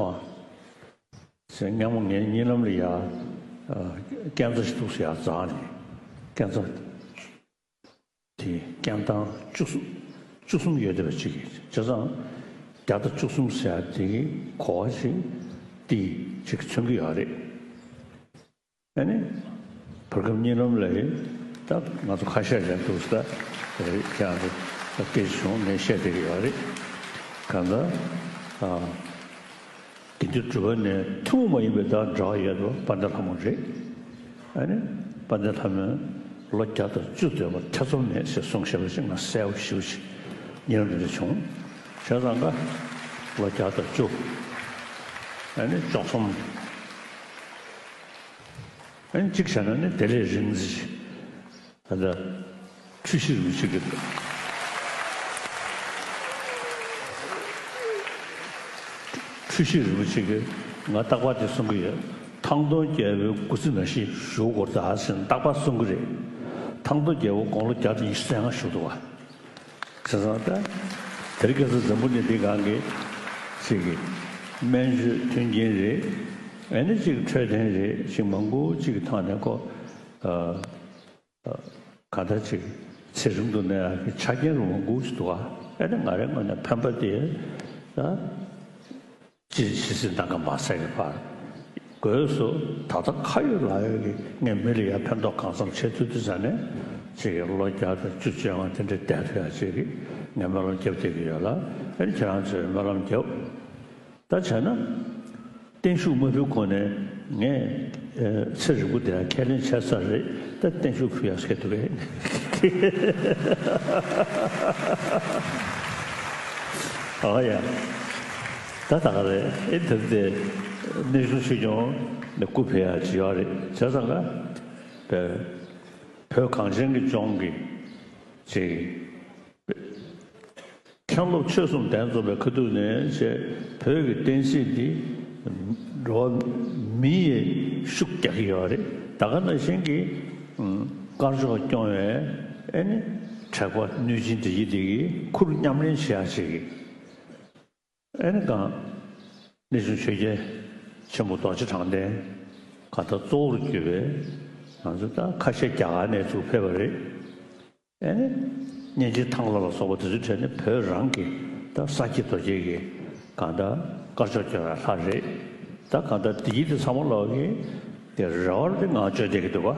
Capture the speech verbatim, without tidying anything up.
ཨ། ཟེར་སྔ་མོ་ངའི་གཉིད་ལམ་ལ་ཡ། ཨ། རྐྱེན་རྩ་ཞིག་འདུག་ཟེར་ཡ་འཛེགས་ནས། རྐྱེན་རྩ་དེ་རྐྱེན་ཐང་བཅུ་གསུམ། བཅུ་གསུམ་ཡོད་བསྡད་པ་ཅིག་གིས། བྱས་ཙང་བརྒྱ་དང་བཅུ་གསུམ་ཟེར་ཡ་དེ་གི་གོ་བ་ཞིག་དེ་ཅིག་མཚོན་གྱི་ཡོད་རེད། ཨ་ནི། བར་སྐབས་གཉིད་ལམ་ལ་ཡིན། ད་ང་ཚོ་ཁ་ཤས་ཀྱང་འདུག་ཟེར། ད་ཁྱེད་རང་ཚོ་སྐད་ཆ་བྱུང་། ངས་བཤད་བསྡད་ཀྱི་ཡོད་རེད། གང་ལྟར། ཨ། དགེ་འདུན་གྲུབ་པ་ནས་ཐུན་མོང་མ་ཡིན་པའི་ད་འབྲེལ་བ་ཡོད་པ་དཔལ་ལྡན་ལྷ་མོ་རེད། ཨ་ནི། དཔལ་ལྡན་ལྷ་མོས་ལོ་བརྒྱ་དང་བཅུ་སྡོད་པར་ཐེ་ཚོམ་མེད་ཟེར་གསུངས་བཞག་པ་ཞིག་ང་གསལ་པོ་ཞེ་པོ་ཞིག་གཉིད་ལམ་འདི་འདྲ་བྱུང་། བྱས་ཙང་ཀ་ལོ་བརྒྱ་དང་བཅུ། ཨ་ནི་བཅུ་གསུམ། ཨ་ནི་གཅིག་བྱས་ན་ནི་དེ་ལས་རིང་ཙམ་ཞིག་ད་ལྟ་འཁྲུལ་ཞིག་རིན་པོ་ཆེ་གིས། འཁྲུལ་ཞིག་རིན་པོ་ཆེ་གིས་ང་རྟག་པར་དེ་གསུང་གི་ཡོད། ཐང་སྟོང་རྒྱལ་པོའི་སྐུ་ཚེ་ནང་བཞིན་བཞུགས་དགོས་ད་ཟེར་ནས་རྟག་པར་གསུང་གི་རེད། ཐང་སྟོང་རྒྱལ་པོ་དགུང་ལོ་བརྒྱ་དང་ཉི་ཤུ་རྩ་ལྔ་བཞུགས་འདུག་བ། བྱས་ཙང་ད་དེ་རིང་ཁ་སང་འཛམ་བུ་གླིང་འདི་སྒང་གི་ཅིག་གི་སྨན་བཅོས་མཐུན་རྐྱེན་རེད། ཨ་ནི་ཅིག་འཕྲོད་བསྟེན་རེད། ཅིག་མང་པོ་ཅིག་གི་ཐོག་ནས་ཁོ། ཨ། གང་ལྟར་ཅིག་ཚེ་རིང་དུ་གནས་ཡག་གི་ཆ་རྐྱེན་རུ་མང་པོ་ཞིག་འདུག་ག་ཨ་ནི་ང་རའི་ངོས་ནས་ཕན་པ་དེ་ད་ཅི་ཇི་སྲིད་ནམ་མཁའ་མ་ཟད་ཀྱི་བར་དགོས་སོ། ད་ལྟ་ཁ་ཡོད་ལག་ཡོད་ཀྱི་ངས་མི་ལ་ཡ་ཕན་ཐོགས་གང་འཚམ་བྱེད་ཐུབ་དུས་ཙ་ནས་ཅིག་ལོ་བརྒྱ་དང་བཅུ་བཅོ་ལྔ་དེ་འདྲ་བསྡད་ཐུབ་ཡག་ཅིག་གི་ངས་སྨོན་ལམ་རྒྱབ་བསྡད་ཀྱི་ཡོད་ལ། ཨ་ནི་ཁྱེད་རང་ཚོས་སྨོན་ལམ་རྒྱབ། ད་བྱས་ན། བརྟན་བཞུགས་མ་ཕུལ་གོང་ནས་ངས་ཨ་ཚེ་རིང་པོ་དེ་ཁས་ལེན་བྱས་ཚར་རེད། ད་བརྟན་བཞུགས་ཕུལ་ཡག་སྐད་འདུག་གས། ཨོ་ཡ། ད་ད་ག་རེད། ཨེ་ད་དེ་གནས་ཆུང་ཆོས་སྐྱོང་ནས་སྐུ་ཕེབས་ཡག་ཅིག་ཡོད་རེད། བྱས་ཙང་ཀ་བོད་གངས་ཅན་གྱི་ལྗོངས་ཀྱི་ཅིག་མཁན་སློབ་ཆོས་གསུམ་གདན་འཛོམས་པའི་ཁ་ཐུག་ནས་བྱས་བོད་ཀྱི་བསྟན་སྲིད་འདི་འགྲོ་བ་མི་ཡིས་ཤུགས་རྒྱག་གི་ཡོད་རེད། ད་ག་ནང་བཞིན་གྱི་ཨུམ་དཀར་ཕྱོགས་སྐྱོང་བའི་ཨེ་ནི་དྲེགས་པ་གནོད་སྦྱིན་འདི་ཡི་འདི་གི་ཁུར་མཉམ་ལེན་བྱེད་ཡག་ཅིག་གི་ཨེ་ནི་གང་གནས་ཆུང་ཆོས་རྒྱལ་ཆེན་པོ་རྡོ་རྗེ་དྲང་བདེན་གང་ལྟར་གཙོ་བོར་གྱུར་པའི་ང་ཚོ་ད་ཁ་ཤས་རྒྱ་གར་ནས་ཚུར་ཕེབས་པ་རེད། ཨེ་ནི། གཉན་ཆེན་ཐང་ལྷ་ལ་སོགས་པ་དེ་ཚོའི་གྲས་ནི་བོད་རང་གི་ད་ས་སྐྱེས་རྡོ་སྐྱེས་ཀྱི་གང་ལྟར་དཀར་ཕྱོགས་སྐྱོང་བའི་ལྷ་རེད། ད་གང་ལྟར་དེ་ཡིན་དེ་ཚང་མ་ལོག་གི་དེ་རེ་བར་དེ་ང་བཅོལ་བསྡད་ཀྱི་འདུག་ག